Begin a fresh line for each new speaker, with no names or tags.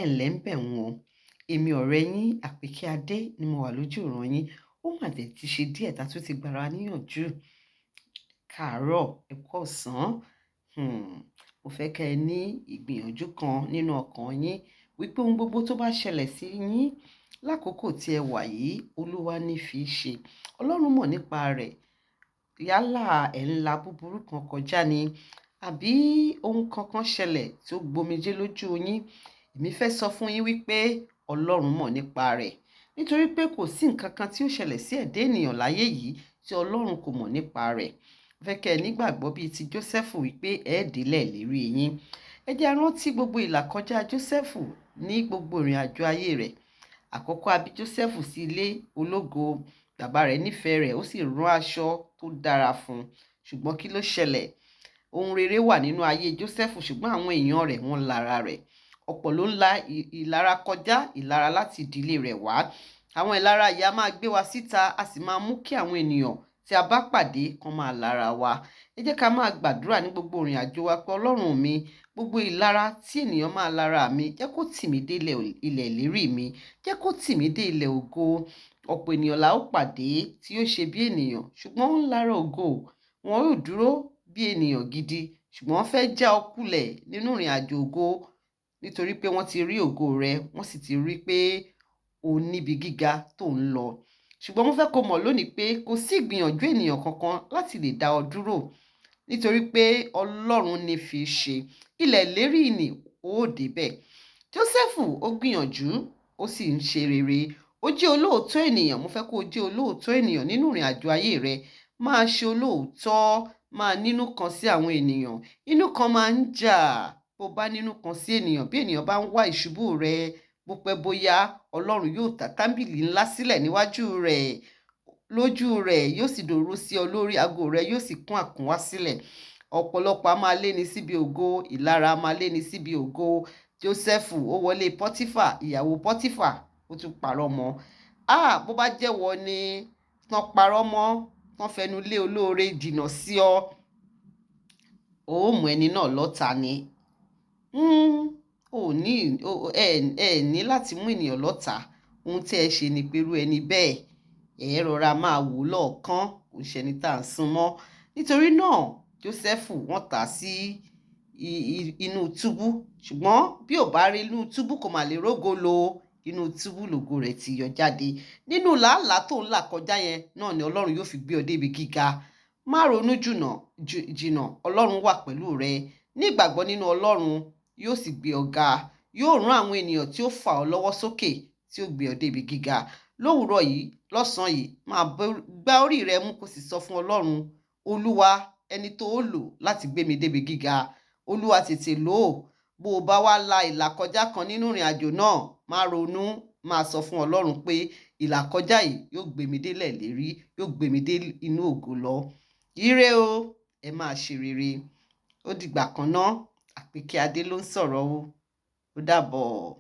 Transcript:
Ẹ ǹlẹ́ ń bẹ̀ wọ́n o. Èmi ọ̀rẹ́ yín Àpèkẹ́ Adé ni mo wà lójú ìran yín. Ó mà dẹ̀ ti ṣe díẹ̀ tá tún ti gbára níyànjú. Káàárọ̀, ẹ kú ọ̀sán. Mo fẹ́ kẹ́ ẹ ní ìgbìyànjú kan nínú ọkàn yín wípé ohun gbogbo tó bá ṣẹlẹ̀ sí yín lákòókò tí ẹ wà yìí, Olúwa ní fi í ṣe. Ọlọ́run mọ̀ nípa rẹ̀. Yálà ẹ̀ ń la búburú kan kọjá ni àbí ohun kankan ṣẹlẹ̀ tó gbomijé lójú yín. Èmi fẹ́ sọ fún yín wípé Ọlọ́run mọ̀ nípa rẹ̀. Nítorí pé kò sí nǹkan kan tí ó ṣẹlẹ̀ sí ẹ̀dá ènìyàn láyé yìí tí Ọlọ́run kò mọ̀ nípa rẹ̀. Mo fẹ́ kẹ́ ẹ nígbàgbọ́ bíi ti Jósẹ́fù wípé ẹ délẹ̀ ìlérí yín. Ẹ jẹ́ a rántí gbogbo ìlàkọjá Jósẹ́fù ní gbogbo ìrìn àjò ayé rẹ̀. Àkọ́kọ́ a bí Jósẹ́fù sí ilé ológo. Bàbá rẹ̀ nífẹ̀ẹ́ rẹ̀, ó sì rán aṣọ tó dára fún un. Ṣùgbọ́n kí ló ṣẹlẹ̀? Ohun rere wà nínú ayé Jósẹ́fù, ṣùgbọ́n àwọn èèyàn rẹ̀ wọ́n lara rẹ̀. Ọ̀pọ̀ ló ń la ìlara kọjá, ìlara láti ìdílé rẹ̀ wá. Àwọn ìlara yìí a máa gbé wa síta, a sì máa mú kí àwọn ènìyàn tí a bá pàdé kan máa lara wa. Ẹ jẹ́ ká máa gbàdúrà ní gbogbo ìrìn àjò wa pé Ọlọ́run mi, gbogbo ìlara tí ènìyàn máa lara mi, jẹ́ kó tì mí dé ilẹ̀ ìlérí mi, jẹ́ kó tì mí dé ilẹ̀ ògo. Ọ̀pọ̀ ènìyàn la ó pàdé tí yóò ṣe bí ènìyàn, ṣùgbọ́n ó ń lara ògo. Wọn yóò dúró bí ènìyàn gidi, ṣùgbọ́n wọ́n fẹ́ já ọ kulẹ̀ nínú ìrìn àjò ògo nítorí pé wọ́n ti rí ògo rẹ, wọ́n sì ti rí pé o níbi gíga tó ń lọ. Ṣùgbọ́n mo fẹ́ kó mọ̀ lónìí pé kò sí ìgbìyànjú ènìyàn kankan láti lè dá ọ dúró nítorí pé Ọlọ́run ní fi í ṣe. Ilẹ̀ ìlérí ni ó débẹ̀. Jósẹ́fù ó gbìyànjú, ó sì ń ṣe rere. Ó jẹ́ olóòótọ́ ènìyàn. Mo fẹ́ kó o jẹ́ olóòótọ́ ènìyàn nínú ìrìn àjò ayé rẹ. Máa ṣe olóòótọ́, máa nínú kan sí àwọn ènìyàn. Inú kan máa ń jà. Bó bá nínú kan sí ènìyàn, bí ènìyàn bá ń wá ìṣubú rẹ, bó pẹ́ bóyá, Ọlọ́run yóò tà tábìlì ńlá sílẹ̀ níwájú rẹ̀. Lójú rẹ̀ yóò sì dòru sí ọ lórí, ago rẹ̀ yóò sì kún àkúnwá sílẹ̀. Ọ̀pọ̀lọpọ̀ a máa léni síbi ògo, ìlara a máa léni síbi ògo. Jósẹ́fù ó wọlé Pọ́tífà, ìyàwó Pọ́tífà, ó tún parọ́ mọ́. Ah! Bó bá jẹ́wọ́ ni tán parọ́ mọ́, tán fẹnu lé olóore jìnnà sí ọ, ó mú ẹni náà lọ́ta ni. O ní, ẹ ní láti mú ènìyàn lọ́ta. Ohun tí ẹ ṣe ni pé irú ẹni bẹ́ẹ̀, ẹ rọra máa wò lọ́ọ̀kan, kò ṣe ẹni tí à ń sún mọ́. Nítorí náà, Jósẹ́fù wọ́n tà á sí inú túbú. Ṣùgbọ́n bí ò bá rí inú túbú kò mà lè rógo lo. Inú túbú lògo rẹ̀ ti yọ jáde. Nínú làálàá tó ń là kọjá yẹn náà ni Ọlọ́run yóò fi gbé ọ dé ibi gíga. Má ronú jìnnà, Ọlọ́run wà pẹ̀lú rẹ. Ní ìgbàgbọ́ nínú Ọlọ́run, yóò sì gbé ọ ga. Yóò rán àwọn ènìyàn tí ó fà ọ́ lọ́wọ́ sókè tí ó gbé ọ dé ibi gíga. Lówùrọ̀ yìí, lọ́sàn-án yìí, máa gbá orí rẹ mú kó sì sọ fún Ọlọ́run, Olúwa, ẹni tó lò láti gbé mi dé ibi gíga. Olúwa tètè lò ó. Bó o bá wá la ìlàkọjá kan nínú ìrìn àjò náà, má ronú, máa sọ fún Ọlọ́run pé ìlàkọjá yìí yóò gbé mi délẹ̀ ìlérí, yóò gbé mi dé inú ògo lọ. Ire o, ẹ máa ṣe rere. Ó dìgbà kan náà, Àpèkẹ́ Adé ló ń sọ̀rọ̀ o. Ó dàbọ̀.